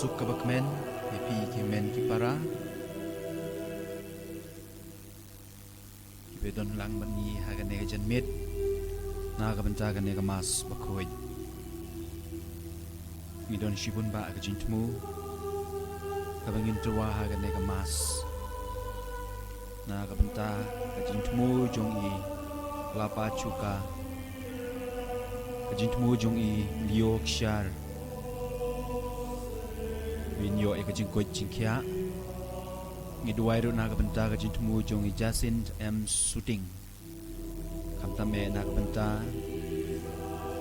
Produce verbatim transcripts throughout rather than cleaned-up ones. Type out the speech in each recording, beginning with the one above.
Suk kaba kmen ïa phi ki hynmen ki para kiba don lang bad ngi ha kane ka janmiet na ka bynta kane ka Mass bakhuid. Ngi don shibun bah ka jingthmu kaba ngin tyrwa ha kane ka Mass na ka bynta ka jingthmu jong i Lapa Chuka, ka jingthmu jong i Leo Kshaar, ba in ïoh ïa ka jingkoit jingkhiah. Ngi duwai ruh na ka bynta ka jingthmu jong i Jacinth M Suting, khamtam eh na ka bynta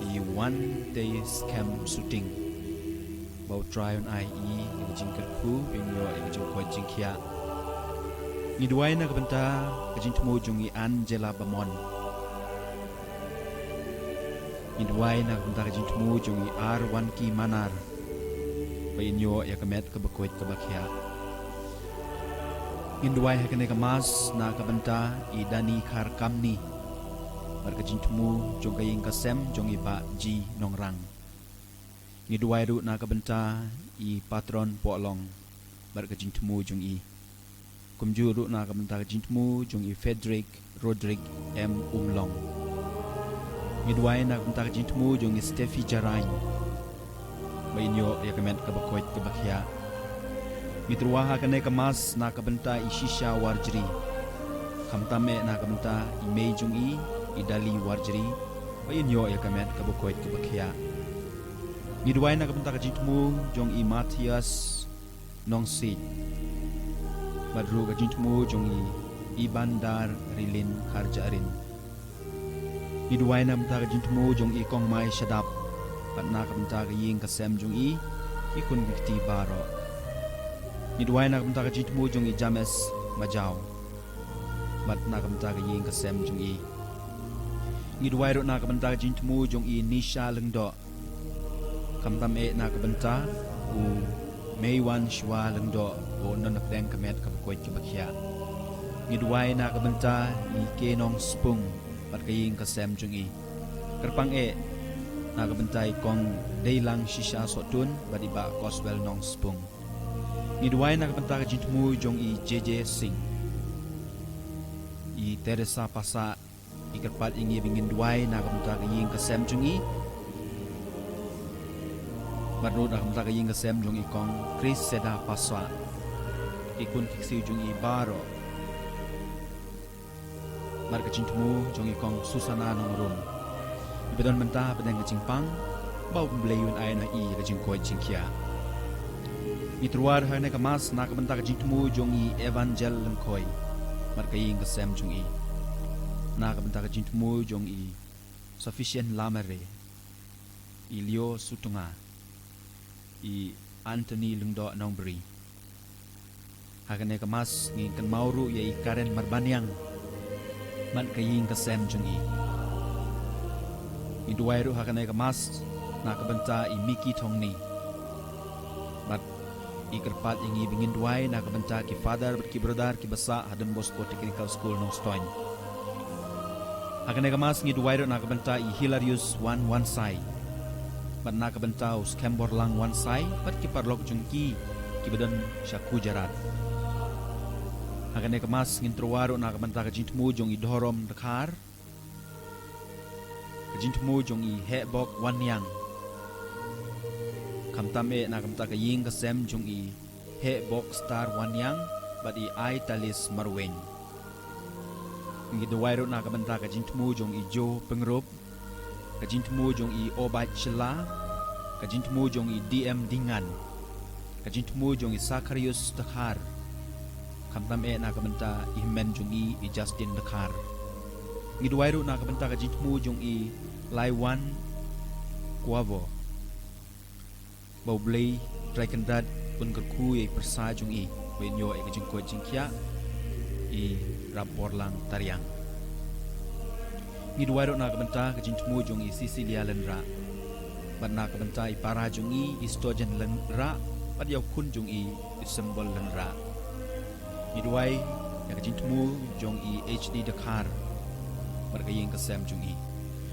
i Wanteiskem Suting, ba U Trai un ai ïa i ïa ka jingkyrkhu ba in ïoh ïa ka jingkoit jingkhiah. Ngi duwai na ka bynta ka jingthmu jong i Angela Bamon. Ngi duwai na ka bynta ka jingthmu jong i R Wanki Manar, ba in ïoh ïa ka met kaba koit kaba khiah. Ngin duwai ha kane ka Mass na ka bynta i Dani Kharkamni bad ka jingthmu jong ka ïing ka sem jong i Bah G Nongrang. Ngi duwai ruh na ka bynta i Patron Pohlong bad ka jingthmu jong i, kumjuh ruh na ka bynta ka jingthmu jong i Frederick Roderick M Umlong. Ngi duwai na ka bynta ka jingthmu jong i Steffi Jarain, ba in ïoh ïa ka met kaba koit kaba khiah. Ngi tyrwa ha kane ka Mass na ka bynta i Shisha Warjri, khamtam eh na ka bynta i mei jong i, i Dali Warjri, ba in ïoh ïa ka met kaba koit kaba khiah. Ngi duwai na ka bynta ka jingthmu jong i Matthias Nongsiej bad ruh ka jingthmu jong i Ibandar Rilin Kharjahrin. Ngi duwai na ka bynta ka jingthmu jong i Kong Mai Shadap bad na ka bynta ka ïing ka sem jong i, ki khun ki kti baroh. Ngi duwai na ka bynta ka jingthmu jong i James Majaw bad na ka bynta ka ïing ka sem jong i. Ngi duwai ruh na ka bynta ka jingthmu jong i Nisha Lyngdoh, khamtam eh na ka bynta u Meiwan Shwa Lyngdoh, ba un don hapdeng ka met kaba koit kaba khiah. Ngi duwai na ka bynta i Kenong Spung bad ka ïing ka sem jong i. Kyrpang eh na ka bynta i Kong Deilang Shisha Sohtun bad i Bah Coswell Nongspung. Ngi duwai na ka bynta ka jingthmu jong i J J Singh, i Teresa Passah, i kyrpad ïa ngi ba ngin duwai na ka bynta ka ïing ka sem jong i bad ruh na ka bynta ka ïing ka sem jong i Kong Chris Seda Passah, ki khun ki ksiew jong i baroh, bad ka jingthmu jong i Kong Susana Nongrum, iba don mynta hapdeng ka jingpang, ba U Blei un ai noh ïa i ka jingkoit jingkhiah. Ngi tyrwa ha kane ka Mass na ka bynta ka jingthmu jong i Evangel Lyngkhoi bad ka ïing ka sem jong i, na ka bynta ka jingthmu jong i Sufficient Lamare, i Leo Sutunga, i Anthony Lyngdoh Nongbri. Ha kane ka Mass ngi kynmaw ruh ïa i Karen Marbaniang bad ka ïing ka sem jong i. Ngi duwai ruh ha kane ka Mass na ka bynta i Miki Thongni bad i kyrpad ïa ngi ba ngin duwai na ka bynta ki father bad ki brother kiba sah ha Don Bosco Technical School Nongstoiñ. Ha kane ka Mass ngi duwai ruh na ka bynta i Hilarius Wan Wansai bad na ka bynta u Skemborlang Wansai bad ki paralok jong ki kiba don sha Gujarat. Ha kane ka Mass ngin tyrwa ruh na ka bynta ka jingthmu jong i Dhorom Dkhar, ka jingthmu jong i Hehbok Wanniang, khamtam eh na ka bynta ka ïing ka sem jong i Hehbok Star Wanniang bad i Aitalis Marwein. Ngi duwai ruh na ka bynta ka jingthmu jong i Jo Pyngrope, ka jingthmu jong i Obait Shylla, ka jingthmu jong i D M Dingan, ka jingthmu jong i Sakarius Dkhar, khamtam eh na ka bynta i hynmen jong i, i Justin Dkhar. Ngi duwai ruh na ka bynta ka jingthmu jong i Laiwan Kuavo, ba U Blei Trai Kynrad un kyrkhu ïa i pyrsa jong i ba in ïoh ïa ka jingkoit jingkhiah, i Rapborlang Tariang. Ngi duwai ruh na ka bynta ka jingthmu jong i Cecilia Lynrah bad na ka bynta i para jong i, i Stojen Lynrah bad ïa u khun jong i, i Symbol Lynrah. Ngi duwai ïa ka jingthmu jong i H D Dkhar bad ka ïing ka sem jong i.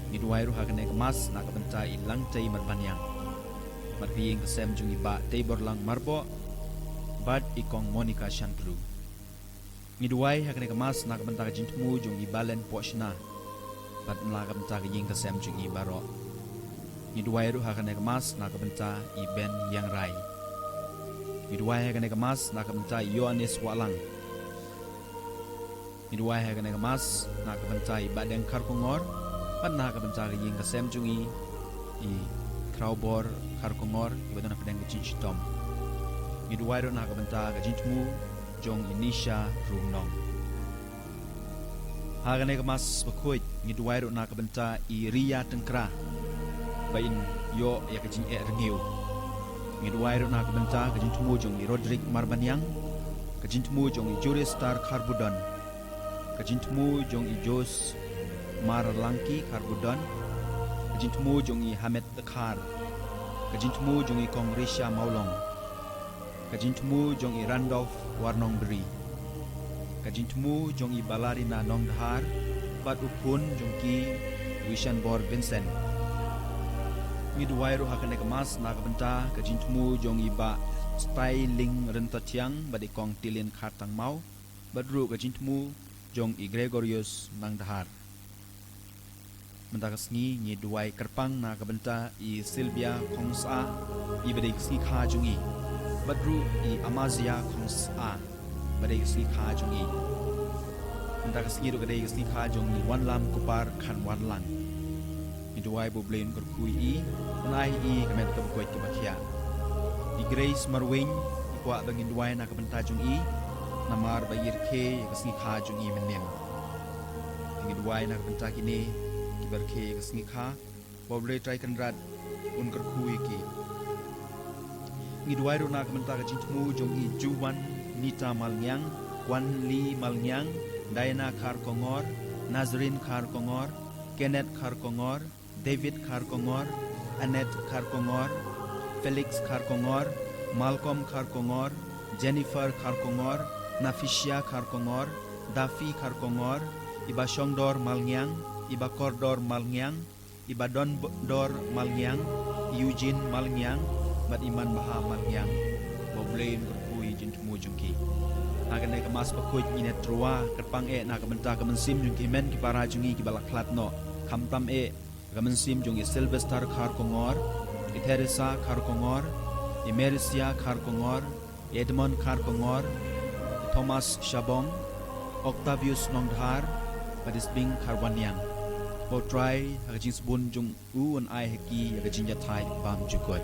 Ngi duwai ruh ha kane ka Mass na ka bynta i Langtei Marbaniang. Namar ka ïing ka sem jong i Bah Teiborlang Marboh bad i Kong Monica Shantru. Ngi duwai ha kane ka Mass na ka bynta ka jingthmu jong i Bah Len Pohshna bad na ka bynta ka ïing ka sem jong i baroh. Ngi duwai ruh ha kane ka Mass na ka bynta i Ben Ïangrai. Ngi duwai ha kane ka Mass na ka bynta i Ïoannis Wahlang. Ngi duwai ha kane ka Mass na ka bynta i Bah Deng Kharkongor bad na ka bynta ka ïing ka sem jong i, i Khrawbor Kharkongor, iba don hapdeng ka jingshitom. Ngi duwai ruh na ka bynta ka jingthmu jong i Nisha Rumnong. Ha kane ka Mass bakhuid ngi duwai ruh na ka bynta i Ria Tyngkra ba in ïoh ïa ka jingeh rngiew. Ngi duwai ruh na ka bynta ka jingthmu jong i Roderick Marbaniang, ka jingthmu jong i Juristar Kharbudon, ka jingthmu jong i Jos Marlangki Kharbudon, ka jingthmu jong i Hamet Dkhar, ka jingthmu jong i Kong Risha Mawlong, ka jingthmu jong i Randolph Warnongbri, ka jingthmu jong i Balarina Nongdhar bad u khun jong ki Wishanbor Vincent. Ngi duwai ruh ha kane ka Mass na ka bynta ka jingthmu jong i Bah Stailing Ryntathiang bad i Kong Tilin Khartangmaw bad ruh ka jingthmu jong i Gregorius Nangdhar. Mynta ka sngi ngi duwai kyrpang na ka bynta i Sylvia Khongsah, iba dei ka sngi kha jong i, bad ruh i Amazia Khongsah, ba dei ka sngi kha jong i. Mynta ka sngi ruh ka dei ka sngi kha jong i Wanlam Kupar Khanwarlang. Ngi duwai ba U Blei un kyrkhu ïa i, un ai ïa i ka met kaba koit kaba khiah. I Grace Marwein, ngi kwah ba ngin duwai na ka bynta jong i, namar ba i rkhie ïa ka sngi kha jong i mynnin. Ngi duwai na ka bynta kine kiba rkhie ïa ka sngi kha, ba U Blei Trai Kynrad un kyrkhu ïa ki. Ngi duwai ruh na ka bynta ka jingthmu jong i Juwan Nita Malngiang, Kwan Li Malngiang, Diana Kharkongor, Nazrin Kharkongor, Kenneth Kharkongor, David Kharkongor, Annette Kharkongor, Felix Kharkongor, Malcolm Kharkongor, Jennifer Kharkongor, Nafisia Kharkongor, Dafi Kharkongor, i Bah Shongdor Malngiang, i Bah Kordor Malngiang, i Bah Dondor Malngiang, i Eugene Malngiang, bad i Manbaha Malngiang. Ba U Blei un kyrkhu ïa ki jingthmu jong ki. Ha kane ka Mass bakhuid ngi ïatreilang kyrpang eh na ka bynta ka mynsiem jong ki hynmen ki para jong ngi kiba la khlad noh. Khamtam eh ka mynsiem jong i Sylvester Kharkongor, i Theresa Kharkongor, i Merisia Kharkongor, i Edmond Kharkongor, i Thomas Shabong, Octavius Nongdhar, bad i Sbing Kharwaniang. Ba U Trai ha ka jingsbun jong u un ai ha ki ïa ka jingïathait bymjukut.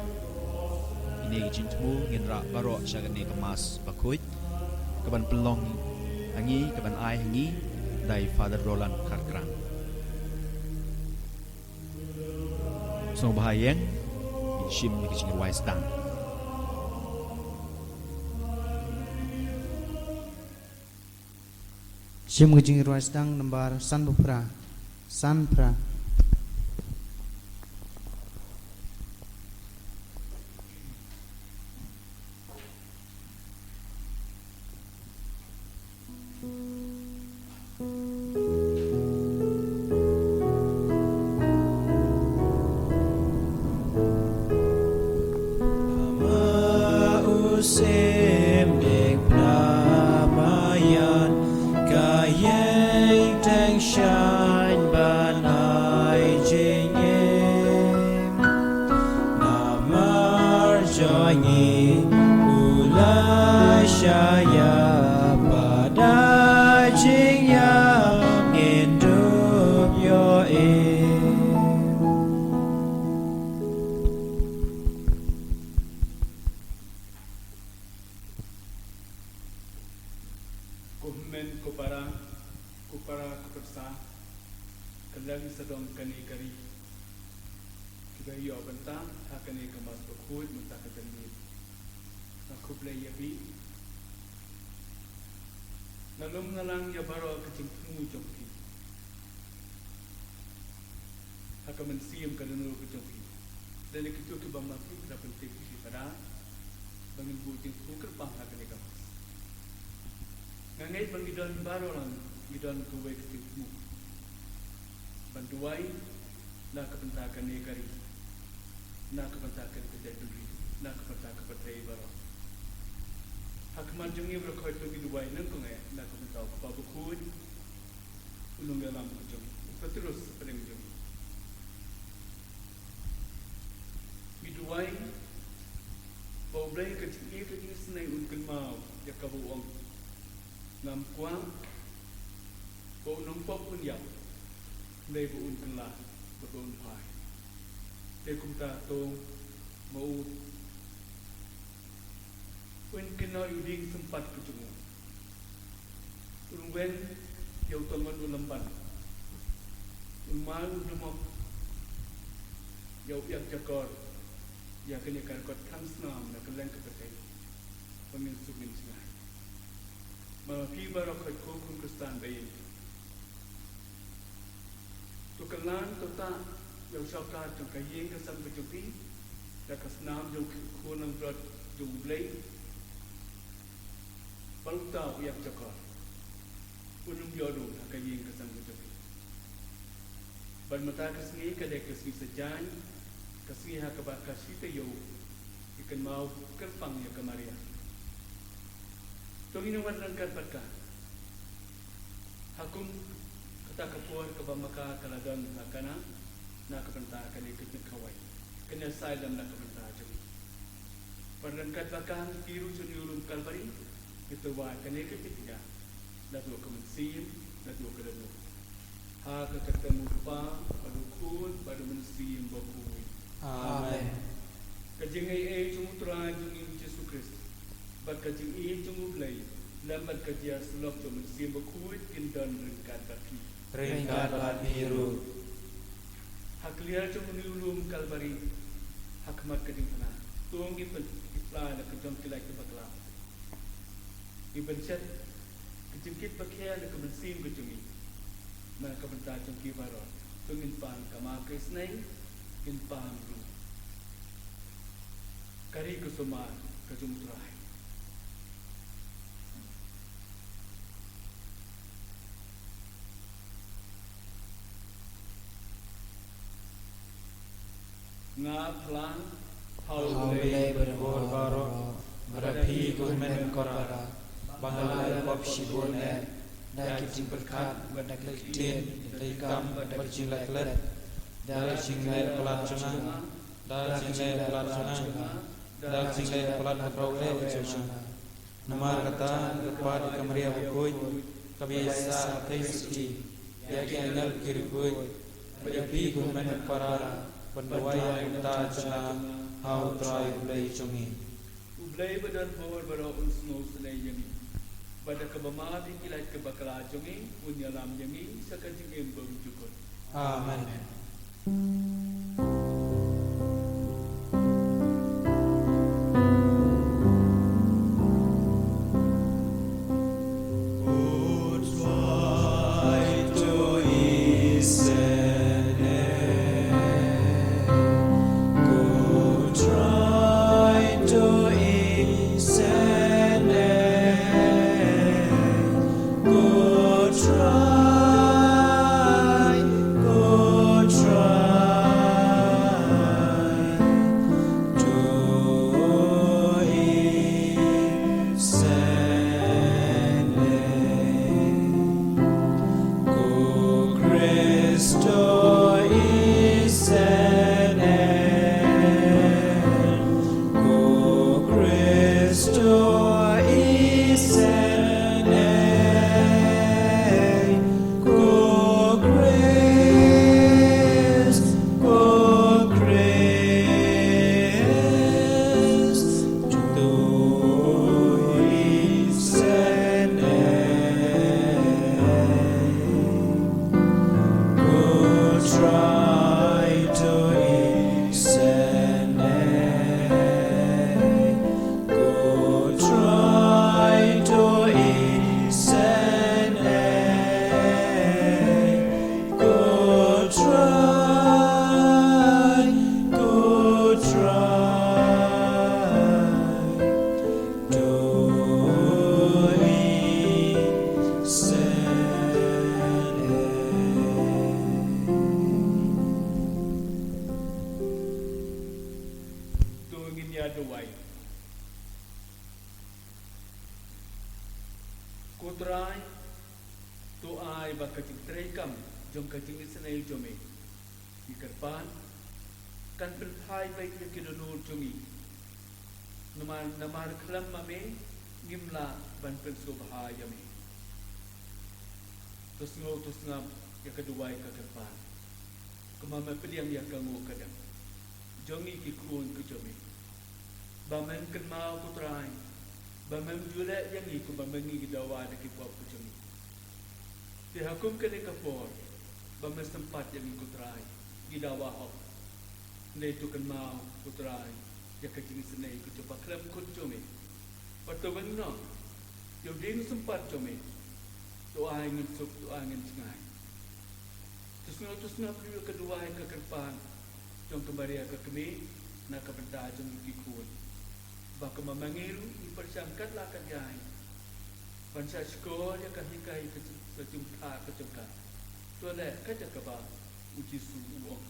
Ine ki jingthmu ngin rah baroh sha kane ka Mass bakhuid, kaban pynlong ha ngi, kaban ai ha ngi da i Father Roland Kharkrang. Sngewbha ïeng, ngin shim ïa ka jingrwai sdang. Shim ka jingrwai sdang nambar sanphew phra. Sanphew phra. Namar u Syiem Diengphna ba ïaid, ka ïeng teng shaiñ ban ai jingim. Namar jong ngi u la shah ïap, bad da jingïap ngin dup ïohi. Ko hynmen ko para, ko para ko pyrsa, kylleng sa don kane ka ri, kiba ïoh bynta ha kane ka Mass bakhuid mynta ka janmiet. Nga khublei ïa phi. Nga lum nga lang ïa baroh ka jingthmu jong phi ha ka mynsiem ka dohnud ka jong phi. Lane kito kiba ma phi, ka da pyntip ïa phi pada ba ngin buh jingthmu kyrpang ha kane ka Mass. Nga ngeit ba ngi don baroh lang ngi don kawei ka jingthmu ban duwai na ka bynta kane ka ri. na ka bynta kane ka jaitbynriew, na ka bynta ka pyrthei baroh. Ha khmat jong ngi baroh khoit to ngi duwai nyngkong eh na ka bynta u Kpa Bakhuid, u nongïalam jong ngi, u Petrus hapdeng jong ngi. Ngi duwai ba U Blei ka jingïeit ka jingisynei un kynmaw ïa kaba u ong, ngam kwah ba u nongpop un ïap, hynrei ba un kylla bad ba un phai. Te kumta to ma u un kynnoh ïa u dieng sympat ka jong u, un weng ïa u tymmen u lymban, un mai u dmok ïa u ïakjakor ïa kane ka record khang snam na kylleng ka pyrthei. Ba ngin suk ngin jngai. Ma phi baroh khoit ko khun Khristan ba ïeit, to kylla, to tah ïa u shortcut jong ka ïing ka sem ka jong phi da ka snam jong u Khun Langbrot jong U Blei. Bad uta u ïakjakor un ym ïoh dum ha ka ïing ka sem ka jong phi. Bad mynta ka sngi ka dei ka sngi saitjaiñ, ka sngi ha kaba ka shi taïew ki kynmaw kyrpang ïa ka Maria. To ngin wan ryngkat bad ka ha kum kata ka por kaba ma ka ka la don ha Kana na ka bynta kane ka jingkhawai, kane ka sailam na ka bynta jong ngi. Bad ryngkat bad ka, ngi ruh sha une u lum Kalbari ngi tyrwa kane ka jingthoh naduh ka mynsiem, naduh ka dohnud. Ha ka kyrteng u Kpa bad u Khun bad u Mynsiem Bakhuid. Amen. Ka jingaiei jong U Trai jong ngi U Jisu Khrist bad ka jingïeit jong U Blei lem bad ka jia syllok jong U Mynsiem Bakhuid kin don ryngkat bad phi. Ryngkat bad phi ruh. Ha ka liar jong une u lum Kalbari, ha khmat ka jingthmu, to ngi pyn, ngi pynlait la ka jong ki lait ki bakla. Ngi pynshet ka jingkit bakla na ka mynsiem ka jong ngi. Na ka bynta jong ki baroh to ngin pan ka mar ka isynei, ngin pan ruh ka ri ka sumar ka jong U Trai. Nga phla ha U Blei badonbor baroh, bad ha phi ko hynmen ko para, ba nga la pop shibun eh, da ki jingpyrkhat, bad da ki ktien, da ki kam, bad da ki jingleh klet, da ki jingleh palat jong nga, da ki jingleh palat jong nga, da ki jingleh palat baroh eh jong nga. Namar kata, nga kyrpad ïa ka Maria bakhuid, kaba ïaisah ha pyrthei suki, ïa ki angel ki riewkhuid, bad ïa phi ko hynmen ko para, ban duwai ïa ka bynta jong nga ha U Trai U Blei jong ngi. U Blei badonbor baroh un sngewsynei ïa ngi, bad da kaba mad ïa ki lait ki bakla jong ngi un ïalam ïa ngi sha ka jingim ba ryngkat. Amen. Good try, good try. To isynei. Ko Khristo isynei. Ko Khristo isynei. Ko Khrist, ko Khrist, to isynei. Ko trai to isynei. Ko trai to isynei. Ko trai, ko trai to isynei. Trai, to ai ba ka jingtrei kam jong ka jingisynei jong me, ngi kyrpad, kan pynphai beit ïa ki dohnud jong ngi. Namar, namar khlem ma me, ngim lah ban pynsngewbha ïa me. To sngew, to sngap ïa ka duwai ka kyrpad. Kumba me pdiang ïa ka nguh ka dang jong ngi ki khun ka jong me. Ba men kynmaw, ko Trai, ba men ju leh ïa ngi kumba men ngi dawa da ki pop ka jong ngi. Te ha kum kane ka por, ba men sympat ïa ngi, ko Trai, ngi dawa hok. Hynrei to kynmaw, ko Trai, ïa ka jingisynei ka jong ba khlem kut jong me. Bad to weng noh ïa u dieng sympat jong me. To ai ngin suk, to ai ngin jngai. To sngew, to sngap ruh ïa ka duwai ka kyrpad jong ka Maria ka kmie na ka bynta jong ngi ki khun. Ba kumba ma ngi ruh ngi pyrshang katba lah katba ïai ban shah shkor ïa ka hikai ka jong, ka jong ka, ka jong ka. To leh ka jaka ba u Jisu u ong.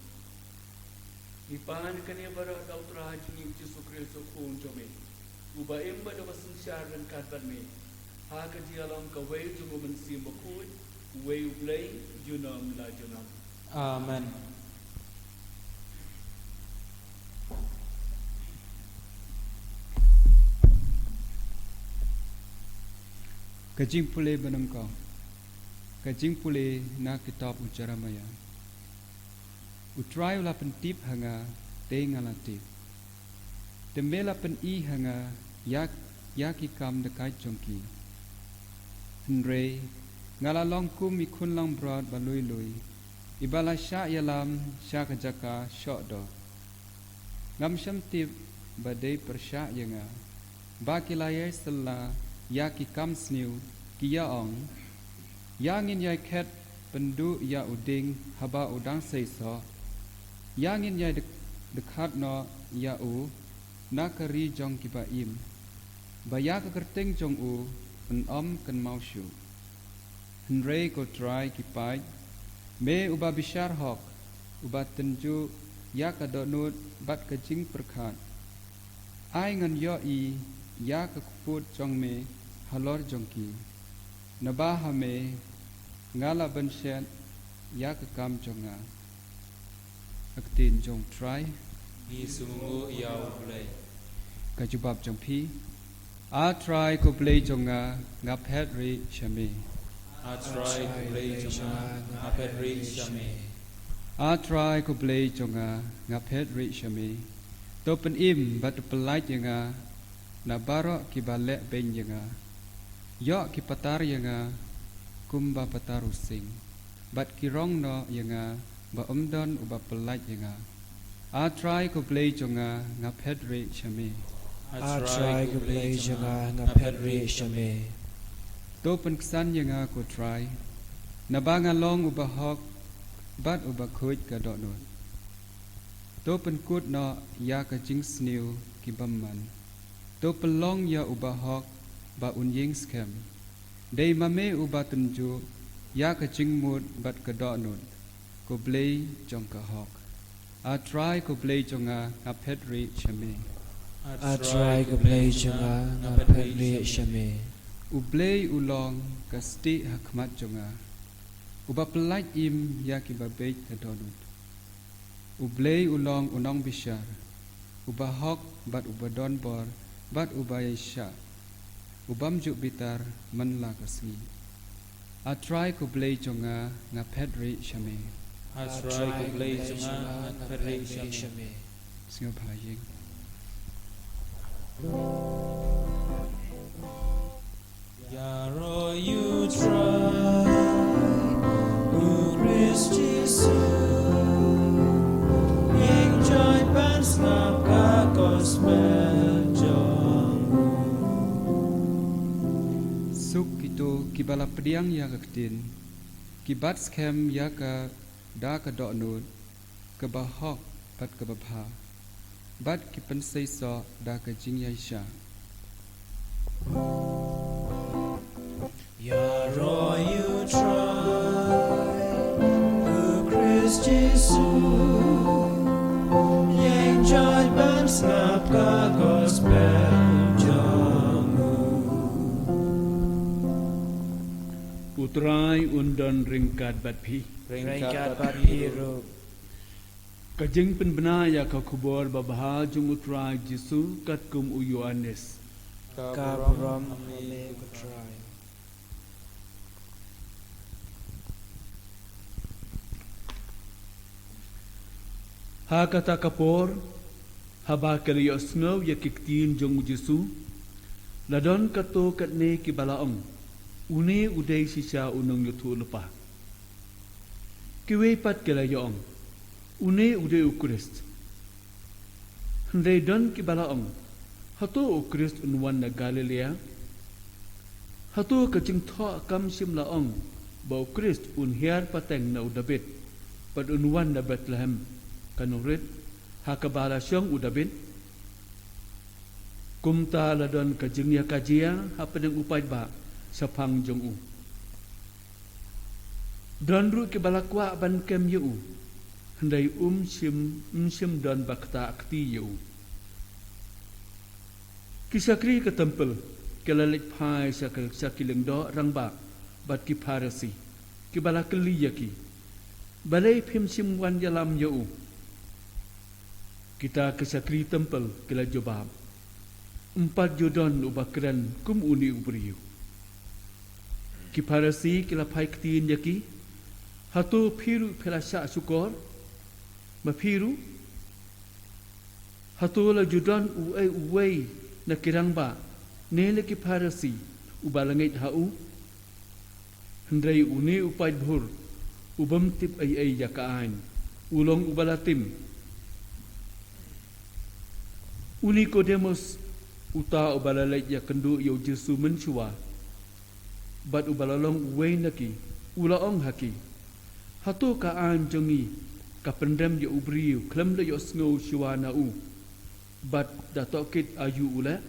Ngi pan kane baroh da u Trai jong ngi u Jisu Khrist u Khun jong me, uba im bad uba synshar ryngkat bad me, ha ka jingïalong kawei jong u Mynsiem Bakhuid, uwei u Blei, junom la junom. Amen. Ka jingpule ba nyngkong. Ka jingpule na kitab u Jeremiah. U Trai u la pyntip ha nga, te nga la tip. Te me la pyni ha nga ïa, ïa ki kam dakaid jong ki. Hynrei nga la long kum i khun langbrot ba lui lui, iba la shah ïalam sha ka jaka shoh doh. Ngam shym tip ba dei pyrshah ïa nga ba ki la ïai sylla ïa ki kam sniew, ki ïa ong, ïa ngin ïai khet pynduh ïa u dieng haba u dang sei soh, ïa ngin ïai dek-, dkhat noh ïa u na ka ri jong kiba im, ba ïa ka kyrteng jong u yn ym kynmaw shuh. Hynrei ko Trai ki paid, me uba bishar hok, uba tynjuh ïa ka dohnud bad ka jingpyrkhat, ai ngan ïohi ïa ka kput jong me halor jong ki. Naba ha me nga la bynshet ïa ka kam jong nga. Ka ktien jong u Trai. Ngi sngewnguh ïa u Blei. Ka jubab jong phi. A Trai ko Blei jong nga, nga phet rieh sha me. A Trai ko Blei jong nga, nga phet rieh sha me. A Trai ko Blei jong nga, nga phet rieh sha me. To pynim bad to pyllait ïa nga na baroh kiba leh beiñ ïa nga. Ïoh ki patar ïa nga kumba patar u sing, bad ki rong noh ïa nga ba ym don uba pyllait ïa nga. A Trai ko Blei jong nga, nga phet rieh sha me. A Trai ko Blei jong nga, nga phet rieh sha me. To pynksan ïa nga ko Trai, naba nga long uba hok bad uba khuid ka dohnud. To pynkut noh ïa ka jingsniew ki bymman. To pynlong ïa uba hok ba un ïeng skhem. Dei ma me uba tynjuh ïa ka jingmut bad ka dohnud, ko Blei jong ka hok. A Trai ko Blei jong nga, nga phet rieh sha me. A Trai ko Blei jong nga, nga phet rieh sha me. U Blei u long ka stieh ha khmat jong nga, uba pyllait im ïa kiba beit ka dohnud. U Blei u long u nongbishar, uba hok bad uba don bor bad uba ïaishah, u bym ju bitar man la ka sngi. A Trai ko Blei jong nga, nga phet rieh sha me. A Trai ko Blei jong nga, nga phet rieh sha me. Sngewbha ïing. Ïaroh ïa u Trai, u Khrist Jisu, ïeng jait ban sngap ka gospel jong u. Suk kito kiba la pdiang ïa ka ktien, ki bat skhem ïa ka da ka dohnud, kaba hok bad kaba bha, bad ki pynsei soh da ka jingïaishah. Ïaroh ïa u Trai, u Khrist Jisu, ïeng jait ban sngap ka gospel jong u. Trai un don ryngkat bad phi. Ryngkat bad phi ruh. Ka jingpynbna ïa ka khubor babha jong U Trai Jisu katkum u Ïoannis. Ka burom ha me ko Trai. Ha kata ka por, haba ki la ïohsngew ïa ki ktien jong u Jisu, la don katto katne kiba la ong, une u dei shisha u nongïathuhlypa. Kiwei pat ki la ïa-ong, une u dei u Khrist. Hynrei don kiba la ong, hato u Khrist un wan na Galilea? Hato ka jingthoh kam shym la ong ba u Khrist un hiar pateng na u Dabid, bad un wan na Bethlehem, ka nongrit, ha kaba la shong u Dabid? Kumta la don ka jingïakajia hapdeng u paidbah shaphang jong u. Don ruh kiba la kwah ban kem ïa u, hynrei um shym, um shym don ba ktah kti ïa u. Ki shakri ka templ ki la leit phai sha ka, sha ki lyngdoh rangbah bad ki Pharisi, kiba la kylli ïa ki, balei phim shym wan ïalam ïa u? Kita ki shakri templ ki la jubab, ym pat ju don uba kren kum une u briew. Ki Pharisi ki la phai ktien ïa ki, hato phi ruh phi la shah shukor? Ma phi ruh? Hato la ju don uei uwei na ki rangbah ne na ki Pharisi uba la ngeit ha u? Hynrei une u paidbah u bym tip ei ei ïa ka aiñ, u long uba la tim. U Nikodemus, uta uba la leit ïakynduh ïa u Jisu mynshuwa, bad uba la long uwei na ki, u la ong ha ki, hato ka aiñ jong ngi ka pynrem ïa u briew khlem da ïohsngew shuwa na u, bad da tohkit aïu u leh?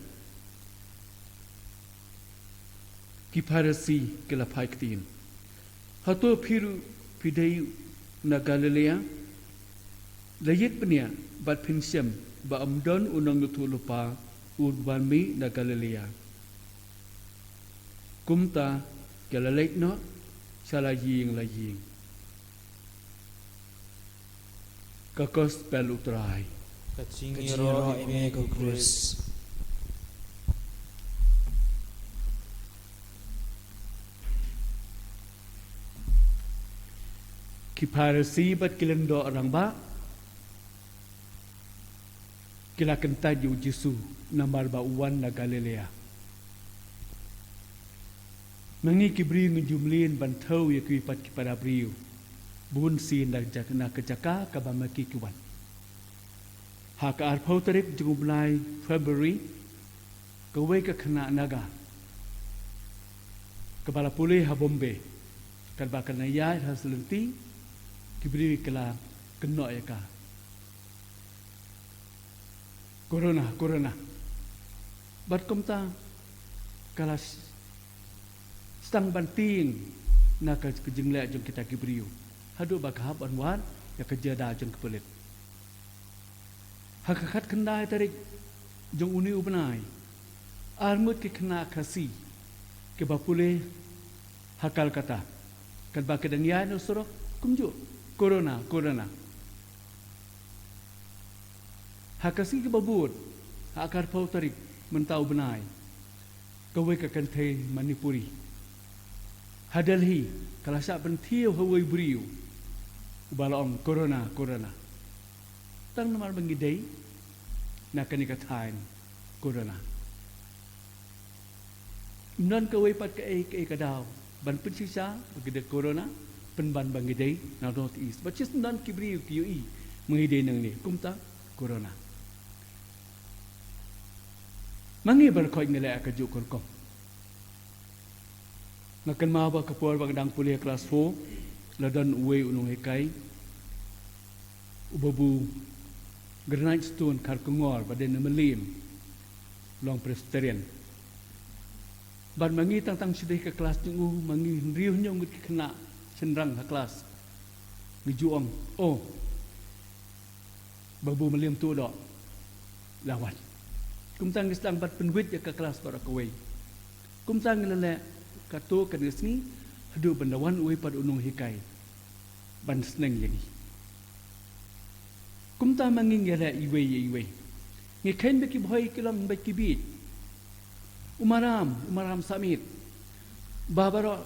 Ki Pharisi ki la phai ktien, hato phi ruh phi dei na Galilea? La ïit bniah bad phin shem ba ym don u nongïathuhlypa uban mih na Galilea. Kumta ki la leit noh sha la ïing la ïing. Ka Gospel U Trai. Ka jingïaroh ïa me ko Khrist. Ki Pharisi bad ki lyngdoh rangbah ki la kyntait ïa u Jisu namar ba u wan na Galilea. Ma ngi ki briew ngi ju mlien ban thew ïa kiwei pat ki para briew. Bun sien na ka jaka, na ka jaka kaba ma ki ki wan. Ha ka arphew tarik jong u bnai February, kawei ka khynnah Naga kaba la pule ha Bombay, katba ka dang ïaid ha Sylynti, ki briew ki la kynnoh ïa ka, corona, corona. Bad kumta ka la s-, sdang ban tieng na ka, ka jingleh jong kita ki briew, haduh ba ka hap ban wad ïa ka jada jong ki pulit. Ha ka khatkhyndai tarik jong une u bnai, arngut ki khynnah Khasi kiba pule ha Kolkata, katba ki dang ïaid na u surok, kumjuh, corona, corona. Ha ka sngi kaba bud, ha ka arphew tarik mynta u bnai, kawei ka kynthei Manipuri ha Delhi ka la shah pynthiew ha uwei u briew uba la ong, corona, corona. Tang namar ba ngi dei na kane ka thaiñ corona. Ym don kawei pat kaei kaei ka daw ban pynshisha ba ngi dei corona, pynban ba ngi dei na North East. Bad shisien don ki briew ki ïohi ba ngi dei nangne, kumta corona. Ma ngi baroh ngi leh kajuh ka rukom. Nga kynmaw ba ka por ba nga dang pule klas four, la don uwei u nonghikai, u Babu Granite Stone Kharkongor, ba dei na Mylliem, long Presbyterian. Bad ma ngi tang tang shu dei ka klas jong u, ma ngi hynriew hynñiew ngut ki khynnah shynrang ha klas, ngi ju ong, oh, Babu Mylliem Tuhdoh la wan. Kumta ngi sdang ban pynwit ïa ka klas baroh kawei. Kumta ngi la leh katto katne sngi, Haduh ban da wan uwei pat u nonghikai ban sneng ïa ngi. Kumta ma ngin ïaleh iwei ïa iwei. Ngi kheiñ ba ki bhoi ki long bad ki bieit. U maram, u maram samiet. Ba baroh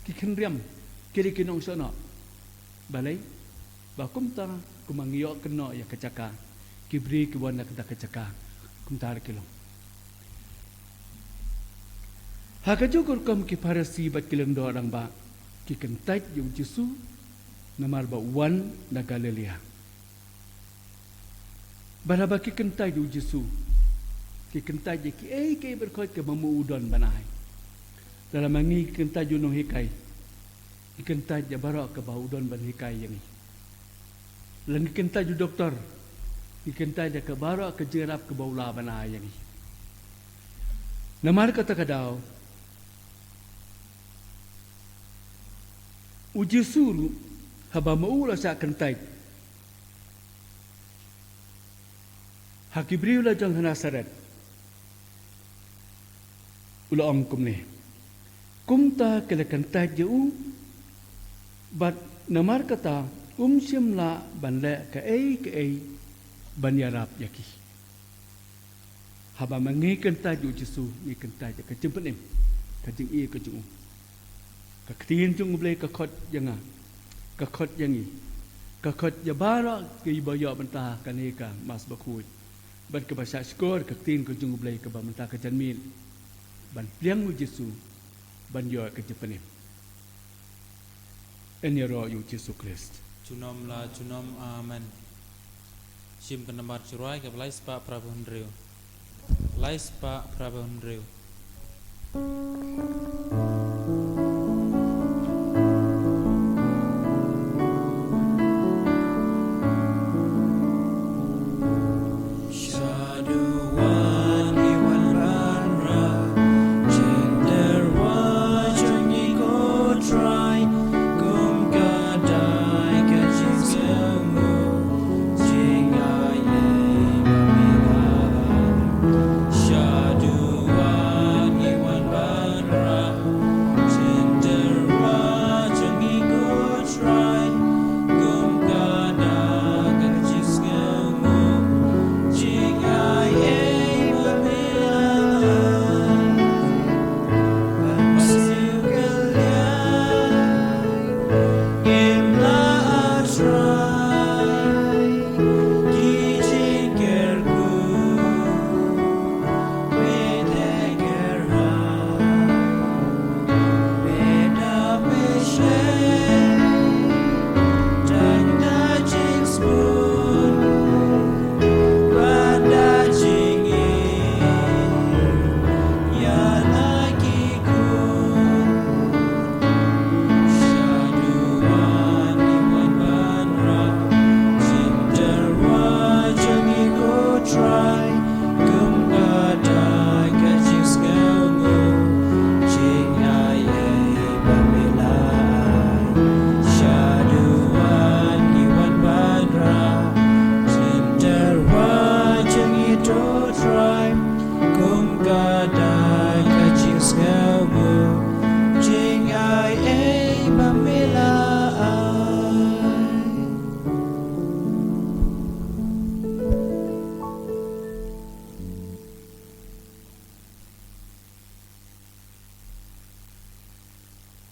ki khynriam, ki dei ki nongshonok. Balei? Ba kumta, kumba ngi ïoh kynnoh ïa ka jaka, ki briew ki wan na kata ka jaka, kumta ruh ki long. Ha kajuh ka rukom ki Pharisi bad ki lyngdoh rangbah ki kyntait ïa u Jisu, namar ba u wan na Galilea. Bad haba ki kyntait ïa u Jisu, ki kyntait ïa kiei kiei baroh kaba ma u don ban ai. Lada ma ngi ki kyntait ïa u nonghikai, ngi kyntait ïa baroh kaba u don ban hikai ïa ngi. Lada ngi kyntait ïa u doktor, ngi kyntait ïa ka baroh ka jingïarap kaba u lah ban ai ïa ngi. Namar kata ka daw, u Jisu ruh, haba ma u la shah kyntait ha ki briew la jong ha Nasaret, u la ong kumne: Kumta ki la kyntait ïa u, bad namar kata um shym lah ban leh kaei kaei ban ïarap ïa ki. Haba ma ngi kyntait ïa u Jisu, ngi kyntait ïa ka jingpynim, ka jingïeit ka jong u. Ka ktien jong u Blei ka khot ïa nga, ka khot ïa ngi, ka khot ïa baroh kiba ïoh bynta ha kane ka Mass Bakhuid. Bad kaba shahshkor ka ktien ka jong u Blei kaba mynta ka janmiet ban pliang u Jisu, ban ïoh ka jingpynim. Yn ïaroh ïa u Jisu Khrist. Junom la junom, amen. Shim ka namar jingrwai kaba lai spah phra phew hynriew. Lai spah phra phew hynriew.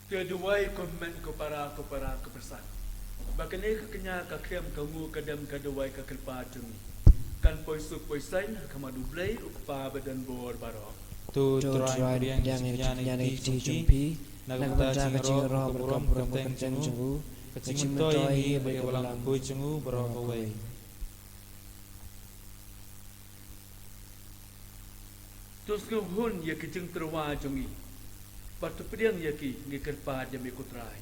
Te duwai ko hynmen ko para, ko para ko pyrshah, ba kane ka kñia ka khriam ka nguh ka dem ka duwai ka kyrpad jong ngi kan poi suk poi saiñ ha khmat U Blei U Kpa ba don bor baroh. To Trai, pdiang ïa ka jingkñia na ka kti jong phi, na ka bynta ka jingïaroh bad ka burom ka kyrteng jong u, ka jingmyntoi ïa ngi bad ïa ka balang bakhuid jong u baroh kawei. To sngewhun ïa ki jingtyrwa jong ngi, bad to pdiang ïa ki, ngi kyrpad ïa me ko Trai,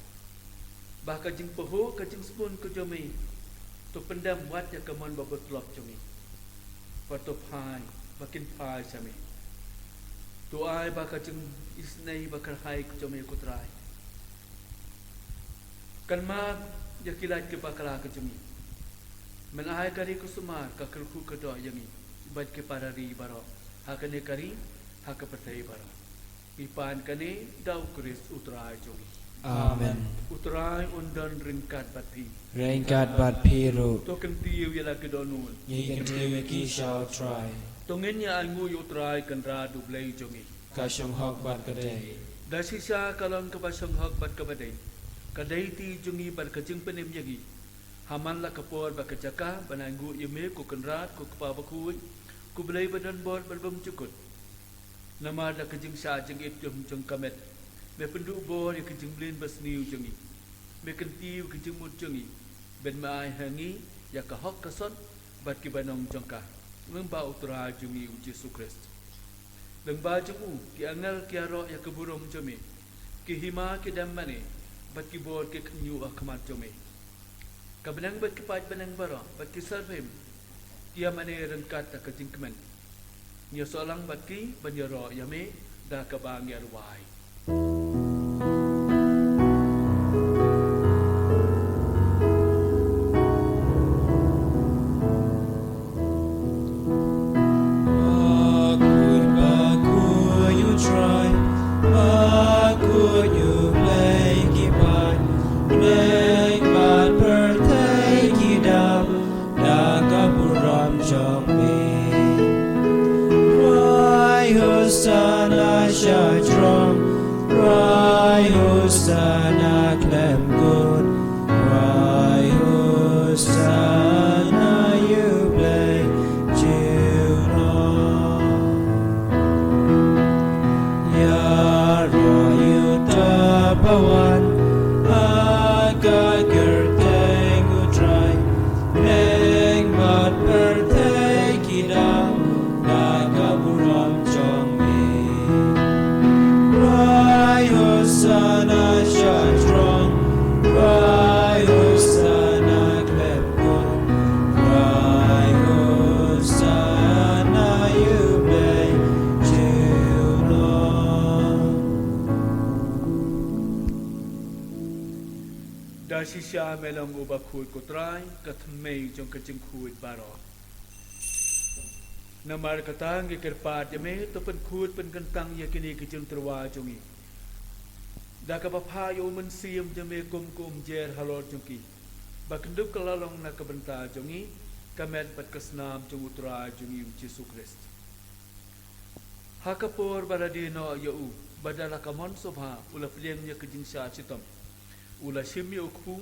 ba ka jingpahuh ka jingsbun ka jong me to pyndem wat ïa ka mon ba butlop jong ngi, bad to phai ba kin phai sha me. To ai ba ka jingisynei ba kyrhai ka jong me ko Trai kan map ïa ki lait ki bakla ka jong ngi. Men ai ka ri ka sumar ka kyrkhu ka doh ïa ngi bad ki para ri baroh ha kane ka ri, ha ka pyrthei baroh. Ngi pan kane da U Khrist U Trai jong ngi. Amen. U Trai un don ryngkat bad phi. Ryngkat bad phi ruh. To kyntiew ïa la ki dohnud. Ngi kyntiew ïa ki sha U Trai. To ngin ïa ainguh ïa U Trai Kynrad U Blei jong ngi. Ka shong hok bad ka dei. Da shisha ka long kaba shong hok bad kaba dei. Ka dei ti jong ngi bad ka jingpynim ïa ngi. Ha man la ka por bad ka jaka ban ainguh ïa me ko Kynrad, ko Kpa Bakhuid, ko Blei ba don bor bad bymjukut. Namar da ka jingshah jingit jong, jong ka met, me pynduh bor ïa ka jingmlien basniew jong ngi. Me kyntiew ïa ka jingmut jong ngi, bad me ai ha ngi ïa ka hok ka sot bad kiba nong jong ka, lyngba U Trai jong ngi U Jisu Khrist. Lyngba jong u ki angel ki ïaroh ïa ka burom jong me, ki hima ki dem mane, bad ki bor ki khynñiuh ha khmat jong me. Ka bneng bad ki paid bneng baroh bad ki syrphim ki ïa mane ryngkat da ka jingkmen. Ngi ïasoh lang bad ki ban ïaroh ïa me da kaba ngi ïa rwai. Bakhuid, bakhuid U Trai, bakhuid U Blei ki paid bneng bad pyrthei ki dap da ka burom jong me. Rwai Hosana sha jrong, rwai Hosana khlem kut, rwai Hosana ïa U Blei junom. Ïaroh ïa uta ba wan ha ka kyrteng U Trai, bneng bad pyrthei ki dap da ka burom jong me. Rwai Hosana sha jrong, rwai Hosana khlem kut, rwai Hosana ïa U Blei junom. Da shisha me long uba khuid ko Trai, ka thymmei jong ka jingkhuid baroh. Namar kata ngi kyrpad ïa me, to pynkhuid pynkyntang ïa kine ki jingtyrwa jong ngi da kaba phah ïa U Mynsiem jong me kum ka umjer halor jong ki, ba kyndup ka la long na ka bynta jong ngi ka met bad ka snam jong U Trai jong ngi U Jisu Khrist. Ha ka por ba la die noh ïa u, bad da la ka mon sngewbha u la pdiang ïa ka jingshah shitom. U la shim ïa u kpu,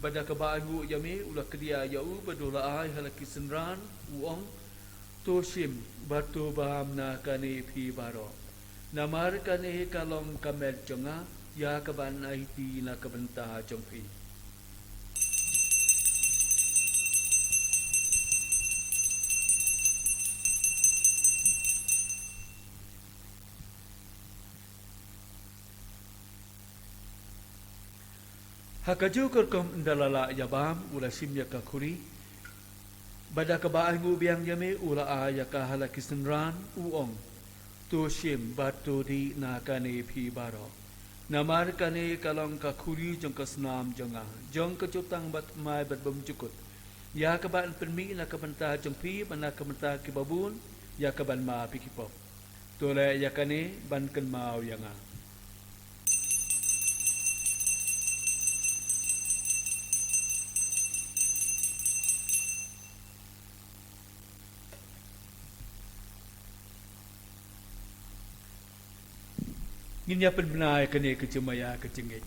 bad da kaba ainguh ïa me u la kdiah ïa u, bad u la ai ha la ki synran, u ong: To shim bad to bam na kane phi baroh. Namar kane ka long ka met jong nga, ïa kaban aiti na ka bynta jong phi. Ha kajuh ka rukom ynda la lah ïa bam, u la shim ïa ka khuri, bad da kaba ainguh biang ïa me u la ai ïa ka ha la ki synran, u ong: To shim bad to dih na kane phi baroh. Namar kane ka long ka khuri jong ka snam jong nga, jong ka jutang bathymmai bad bymjukut, ïa kaban pynmih na ka bynta jong phi bad na ka bynta kiba bun, ïa kaban map ïa ki pop. To leh ïa kane ban kynmaw ïa nga. Ngin ïa pynbna ïa kane ka jingmaïa ka jingngeit.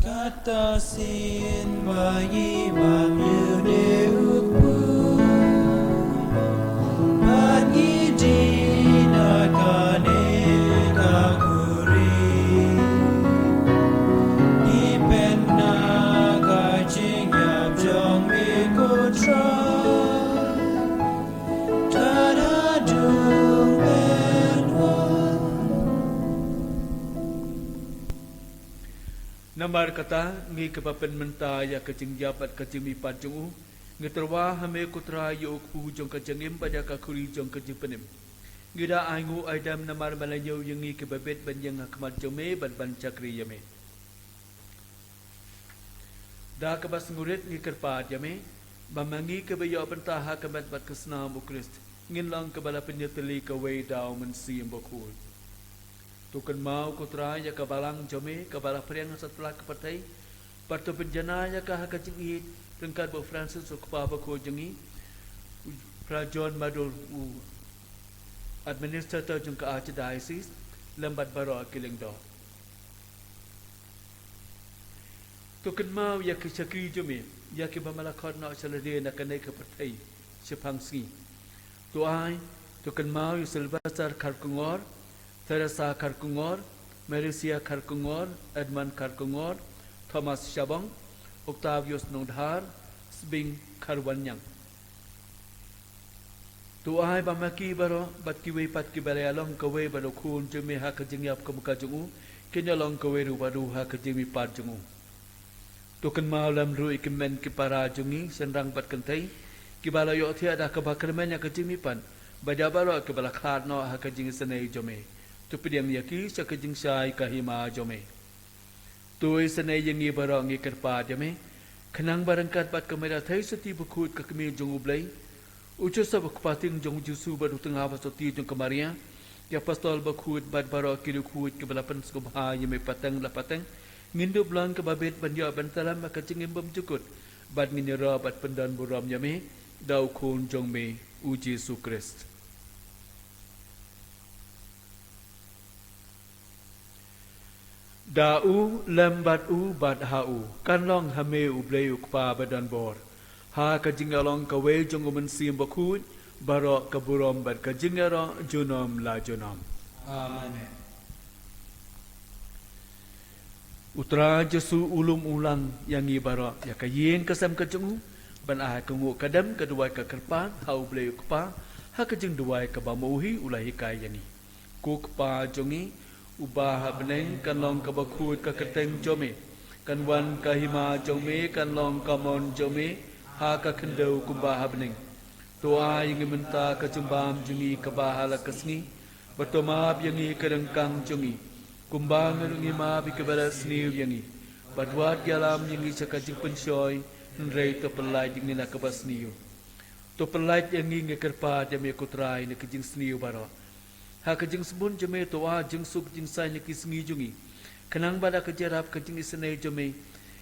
Kata sien ba ngi bam ïa une u kpu, bad ngi dih na kane ka khuri, ngi peit na ka jingïap jong me ko Trai. Namar kata, ngi kiba pynmynta ïa ka jingïap bad ka jingmihpat jong u, ngi tyrwa ha me ko Trai ïa u kpu jong ka jingim bad ïa ka khuri jong ka jingpynim. Ngi da ainguh aidem namar ba la ñiew ïa ngi kiba bit ban ïeng ha khmat jong me bad ban shakri ïa me. Da kaba sngewrit ngi kyrpad ïa me, ba ma ngi kiba ïoh bynta ha ka met bad ka snam u Khrist, ngin long kiba la pynïatylli kawei da u Mynsiem Bakhuid. To kynmaw ko Trai ïa ka balang jong me kaba la pdiang ha satlak ka pyrthei, bad to pynjanai ïa ka ha ka jingïeit ryngkat bad u Francis u kpa bakhuid jong ngi, u Brother John Madul u administrator jong ka archdiocese, lem bad baroh ki lyngdoh. To kynmaw ïa ki shakri jong me, ïa kiba me la khot noh sha lade na kane ka pyrthei shaphang sngi. To ai, to kynmaw ïa u Sylvester Kharkongor, Teresa Kharkongor, Mauricia Kharkongor, Edmund Kharkongor, Thomas Shabong, Octavius Nongdhar, Sbing Kharwanñiang. To ai ba ma ki baroh bad kiwei pat kiba la ïalong kawei bad u Khun jong me ha ka jingïap kum ka jong u, kin ïalong kawei ruh bad u ha ka jingmihpat jong u. To kynmaw lem ruh ïa ki hynmen ki para jong ngi shynrang bad kynthei, kiba la ïohthiah da kaba kyrmen ïa ka jingmihpat, bad ïa baroh kiba la khlad noh ha ka jingisynei jong me. To pdiang ïa ki sha ka jingshai ka hima jong me. To isynei ïa ngi baroh, ngi kyrpad ïa me, khnang ba ryngkat bad ka Maria Theisotti bakhuid ka kmie jong U Blei, u Joseph u kpa tieng jong U Jisu bad u tnga basotti jong ka Maria, ki apostol bakhuid bad baroh ki riewkhuid kiba la pynsngewbha ïa me pateng la pateng, ngin dup long kaba bit ban ïoh ban tlam ha ka jingim bymjukut, bad ngin ïaroh bad pyndonburom ïa me da u Khun jong me, U Jisu Khrist. Da u, lem bad u, bad ha u, kan long ha me U Blei u Kpa badonbor, ha ka jingïalong kawei jong U Mynsiem Bakhuid, baroh ka burom bad ka jingïaroh junom la junom. Amen. U Trai Jisu u lum u lang ïa ngi baroh ïa ka ïing ka sem ka jong u, ban ai ka nguh ka dem ka duwai ka kyrpad ha U Blei u Kpa, ha ka jingduwai kaba ma u hi u la hikai ïa ngi. Ko Kpa jong ngi uba ha bneng, kan long kaba khuid ka kyrteng jong me, kan wan ka hima jong me, kan long ka mon jong me ha ka khyndew kumba ha bneng. To ai ïa ngi mynta ka jingbam jong ngi kaba ha la ka sngi, bad to map ïa ngi ka ryngkang jong ngi, kumba ngi ruh ngi map ïa kiba la sniew ïa ngi, bad wat ïalam ïa ngi sha ka jingpynshoi, hynrei to pyllait ïa ngi na kaba sniew. To pyllait ïa ngi, ngi kyrpad ïa me ko Trai, na ka jingsniew baroh. Ha ka jingsbun jong me to ai jingsuk jingsaiñ ha ki sngi jong ngi, khnang ba da ka jingïarap ka jingisynei jong me,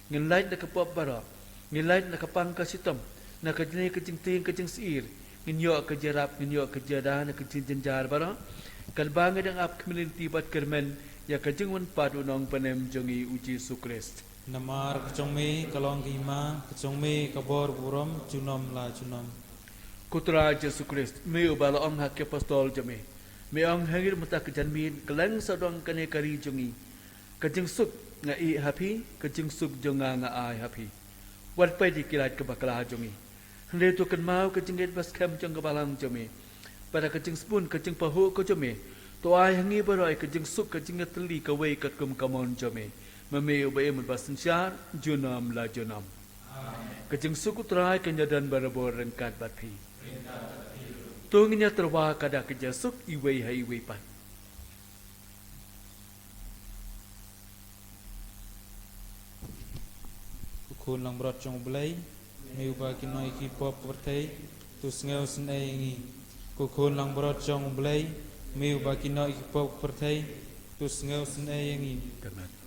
ngin lait na ka pop baroh, ngin lait na ka pang ka shitom, na ka jingtieng ka jingtieng ka jingsheptieng, ngin ïoh ka jingïarap, ngin ïoh ka jingïada na ka jingjynjar baroh, katba ngi dang ap khmih lynti bad kyrmen ïa ka jingwan pat u Nongpynim jong ngi U Jisu Khrist. Namar ka jong me ka long ka hima, ka jong me ka bor burom junom la junom. Ko Trai Jisu Khrist, me uba la ong ha ki apostol jong me, me ong ha ngi mynta ka janmiet, kylleng sawdong kane ka ri jong ngi, ka jingsuk nga ïeh ha phi, ka jingsuk jong nga nga ai ha phi. Wat peit ïa ki lait kiba bakla jong ngi, hynrei to kynmaw ka jingngeit baskhem jong ka balang jong me, bad ha ka jingsbun ka jingpahuh ka jong me, to ai ha ngi baroh ïa ka jingsuk ka jingïatylli kawei katkum ka mon jong me, ma me uba im bad uba synshar junom la junom. Ka jingsuk U Trai kan ïadon barabor ryngkat bad phi. To ngin ïatyrwa ka da ka jingsuk iwei ha iwei pat. Ko Khun langbrot jong U Blei, me uba kynnoh ïa ki pop ka pyrthei, to sngewsynei ïa ngi. Ko Khun langbrot jong U Blei, me uba kynnoh ïa ki pop ka pyrthei, to sngewsynei ïa ngi.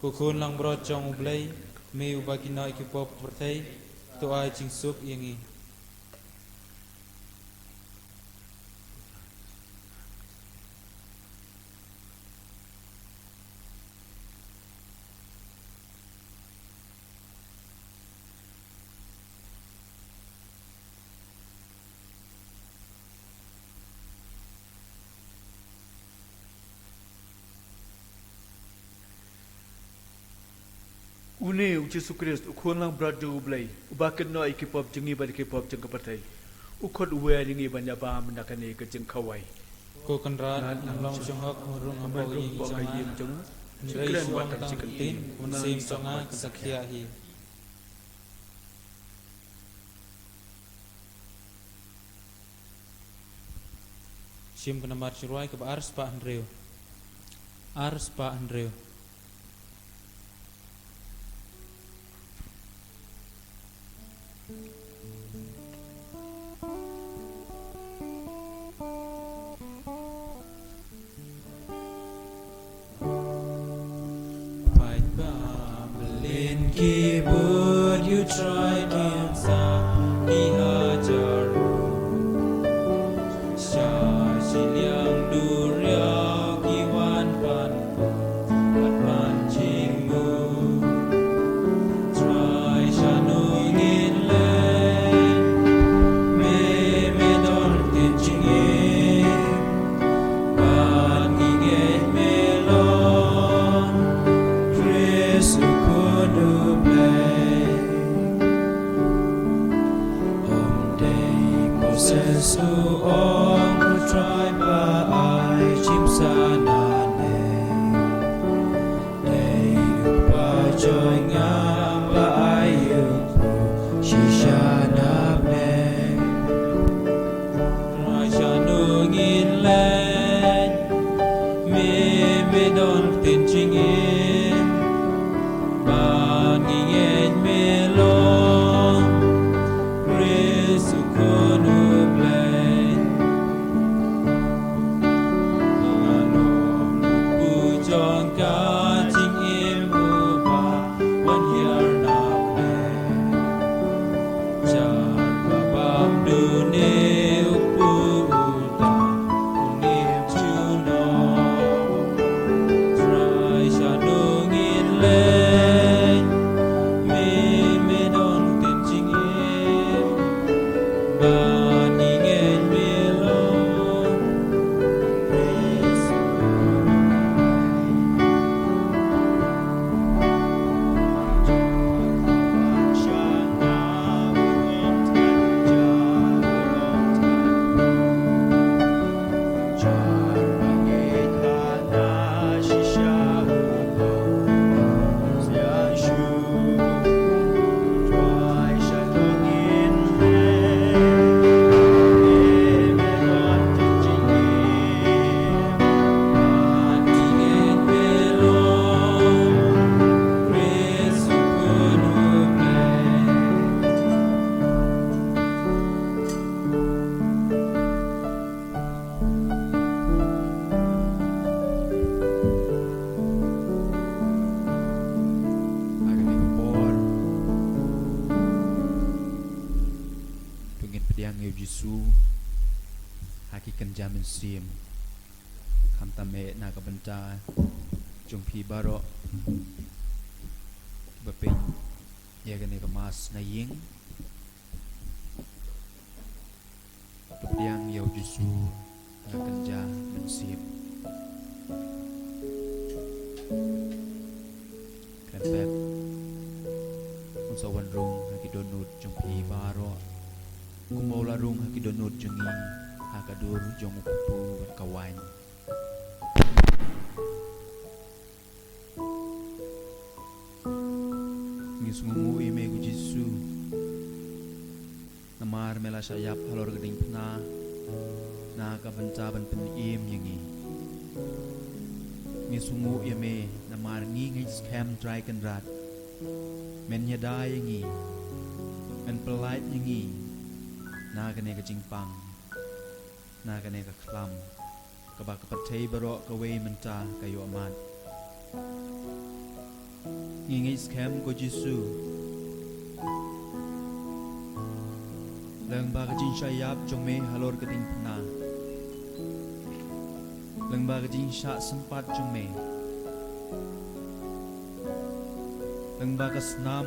Ko Khun langbrot jong U Blei, me uba kynnoh ïa ki pop ka pyrthei, to ai jingsuk ïa ngi. Une U Jisu Khrist, U Khun langbrot jong U Blei, uba kynnoh ïa ki pop jong ngi bad ïa ki pop jong ka pyrthei, u khot u wer ïa ngi ban ïabam na kane ka jingkhawai. Ko Kynrad, ngam long shonghok ban rung hapoh ka ïing jong nga, hynrei shu ong tang ka ktien, ka mynsiem jong nga kan sa khiah hi. Shim ka namar jingrwai kaba ar spah hynriew. Ar spah hynriew. Trai dim sa ki hajar, sha shiliang duriaw ki wan ban pynjingmut. Trai shano ngin leit, me me don ktien jingim, bad ngi ngeit me long Khrist u Khun u Blei. Ym dei Moses u ong, U Trai ba ai jingpynsah nangne. Dei u Kpa jong nga ba ai u pud shisha na bneng. Trai shano ngin leit, me me don ktien jingim, bad ngi ngeit me long Khrist u Khun u Blei. Nga long u kpu jong ka jingim uba wan hiar na bneng. Jar ba bam dune u kpu u dang u nim junom. Trai shano ngin leit, me me don ktien jingim, bad ngi ngeit me long Khrist u Khun u Blei. Ha kane ka por, to ngin pdiang ïa u Jisu ha ki kynja mynsiem. Khamtam eh na ka bynta jong phi baroh ba peit ïa kane ka Mass na ïing. To pdiang ïa u Jisu ha ka kynja mynsiem. Kren pep, un sa wan rung ha ki dohnud jong phi baroh, kumba u la rung ha ki dohnud jong ngi ha ka dur jong u kpu bad ka waiñ. Ngi sngewnguh ïa me ko Jisu, namar me la shah ïap halor ka diengphna na ka bynta ban pynim ïa ngi. Ngi sngewnguh ïa me namar ngi ngeit skhem Trai Kynrad, men ïada ïa ngi, men pyllait ïa ngi na kane ka jingpang, na kane ka khlam, kaba ka pyrthei baroh kawei mynta ka ïohmad. Ngi ngeit skhem ko Jisu, lyngba ka jingshah ïap jong me halor ka diengphna, lyngba ka jingshah sympat jong me, lyngba ka snam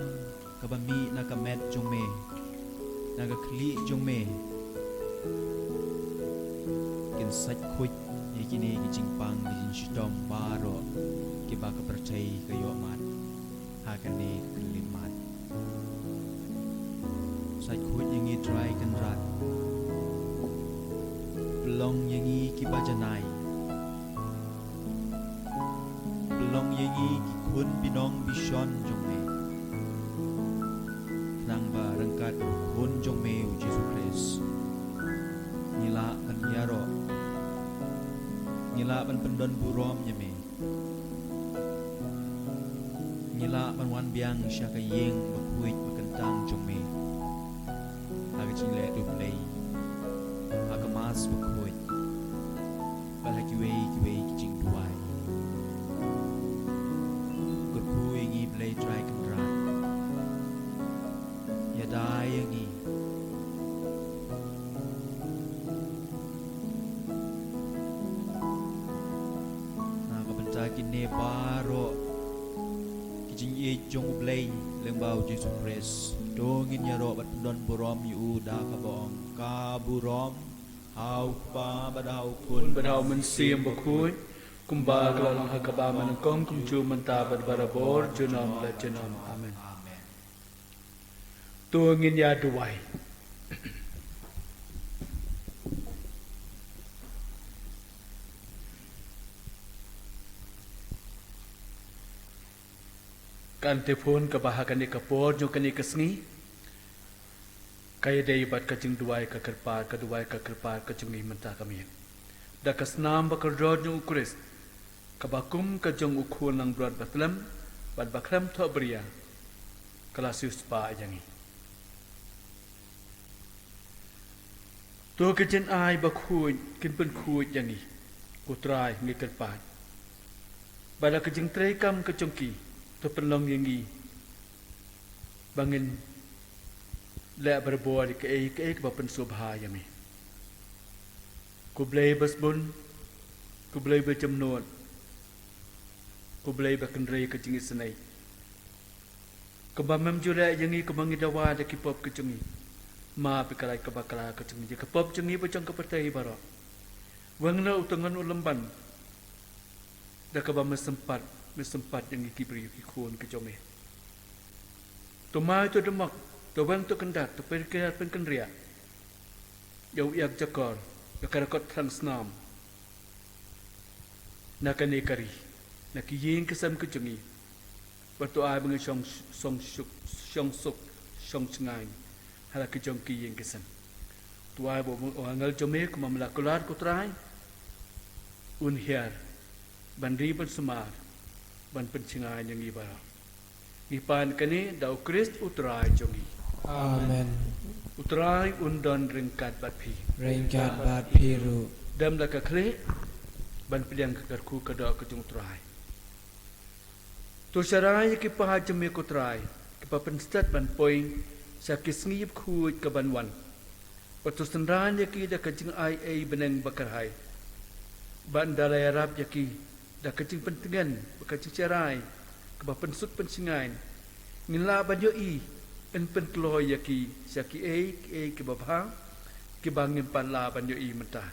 kaba mih na ka met jong me, na ka khlieh jong me, kin sait khuid ïa kine ki jingpang ki jingshitom baroh kiba ka pyrthei ka ïohmad ha kane ka khyllipmat. Sait khuid ïa ngi Trai Kynrad. Pynlong ïa ngi kiba janai. Pynlong ïa ngi ki khun binong bishon jong me. Khnang ba ryngkat u Khun jong me u Jisu Khrist, ngi lah ban ïaroh, ngi lah ban pyndon burom ïa me, ngi lah ban wan biang sha ka ïing bakhuid bakyntang jong me, ha ka jingleh U Blei, ha ka Mass bakhuid, bad ha kiwei kiwei ki jingduwai. Kyrkhu ïa ngi Blei Trai Kynrad. da ïa ngi. Na ka bynta kine baroh ki jingïeit jong U Blei lyngba U Jisu Khrist, to ngin ïaroh bad pyndon burom ïa u da kaba ong: Ka burom ha U Kpa bad ha U Khun bad ha U Mynsiem Bakhuid, kumba ka la long ha kaba mynnyngkong, kumjuh mynta bad barabor, junom la junom. Amen. To ngin ïa duwai. Kan te phone kaba ha kane ka por jong kane ka sngi ka ïadei bad ka jingduwai ka kyrpad, ka duwai ka kyrpad ka jong ngi mynta ka miet. Da ka snam ba kordor jong U Khrist, kaba kum ka jong U Khun langbrot ba slem bad ba khlem thoh bria, ka la siewspah ïa ngi. To ka jingai bakhuid kin pynkhuid ïa ngi, ko Trai, ngi kyrpad. Ba da ka jingtrei kam ka jong ki, to pynlong ïa ngi ba ngin leh barabor ïa kaei kaei kaba pynsngewbha ïa me. Ko Blei basbun, ko Blei bajemnud, ko Blei ba kynrei ka jingisynei. Kumba mem ju leh ïa ngi kumba ngi dawa da ki pop ka jong ngi, map ïa ka lait kaba kla ka jong ngi, ïa ka pop jong ngi bad jong ka pyrthei baroh. Weng noh uta u ngan u lymban da kaba me sympat, me sympat ïa ngi ki briew ki khun ki jong me. To mai to dymok, to weng to kyndat, to pyrkhat pynkynriah ïa u ïap jakor, ïa ka rakot thrang snam na kane ka ri, na ki ïing ki sem ki jong ngi. Bad to ai ba ngin shong, shong suk, shong suk, shong shngaiñ ha la ki jong ki ïing ki sem. To ai ba u angel jong me kumba me la kular, ko Trai, un hiar ban ri ban sumar ban pynshngaiñ ïa ngi baroh. Ngi pan kane da U Khrist U Trai jong ngi. Amen. U Trai un don ryngkat bad phi. Ryngkat bad phi ruh. Dem la ka khlieh ban pdiang ka kyrkhu ka doh ka jong U Trai. To sharai ïa ki paid jong me, ko Trai, kiba pynstet ban poi sha ki sngi bakhuid kaban wan. Bad to synran ïa ki da ka jingai ei bneng ba kyrhai. Bad ynda la ïarap ïa ki da ka jingpyntngen bad ka jingsharai kaba pynsuk pynshngaiñ, ngin lah ban ïohi, yn pynkloi ïa ki sha kiei kiei kiba bha kiba ngim pat lah ban ïohi mynta.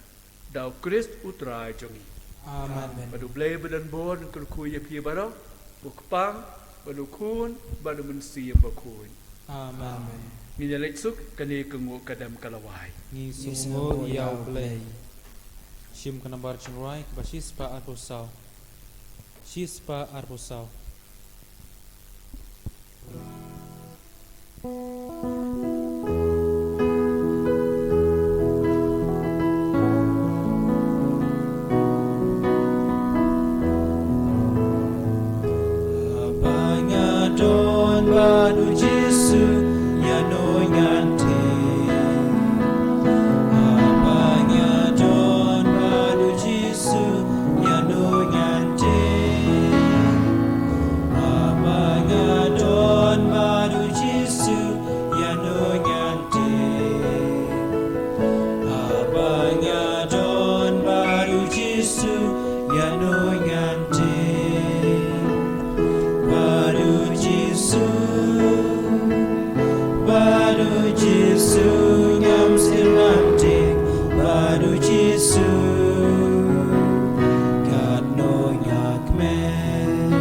Da U Khrist U Trai jong ngi. Amen. Bad U Blei badonbor un kyrkhu ïa phi baroh, U Kpa bad U Khun bad U Mynsiem Bakhuid. Amen. Ngin ïa leit suk, kane ka nguh ka dem ka la wai. Ngi sngewnguh ïa U Blei. Shim ka nambar jingrwai kaba shispah arphew saw. Shispah arphew saw. Haba nga don bad U Jisu, ïano ngan tip? Haba nga don bad U Jisu, ïano ngan tip? Haba nga don bad U Jisu, ïano ngan tip? Haba nga don bad U Jisu, ïano ngan tip? Bad U Jisu, bad U Jisu, ngam sngewthuh, bad U Jisu katno nga kmen.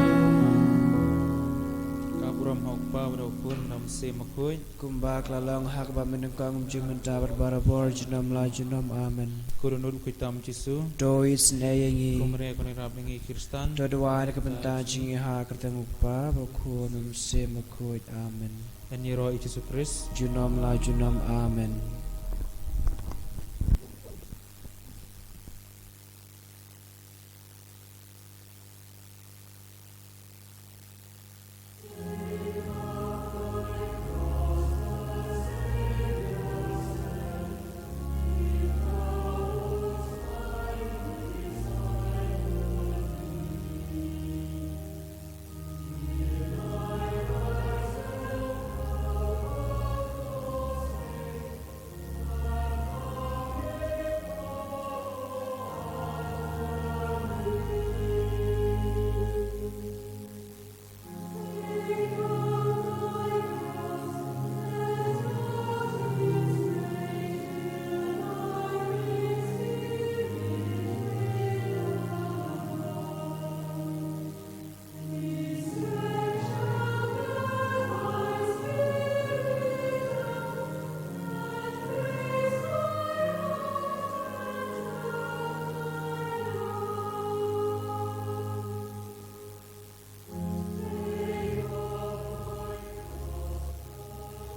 Ka burom ha U Kpa bad ha U Khun bad ha U Mynsiem Bakhuid. Kumba ka la long ha kaba mynnyngkong, mynta bad barabor, junom la junom. Amen. Ko Dohnud, khuid tam Jisu. To isynei ïa ngi. Ko Maria, ko nongrep ïa ngi Khristan. To duwai na ka bynta jong ngi ha ka kyrteng U Kpa bad U Khun bad U Mynsiem Bakhuid. Amen. Yn ïaroh ïa U Jisu Khrist. Junom la junom. Amen.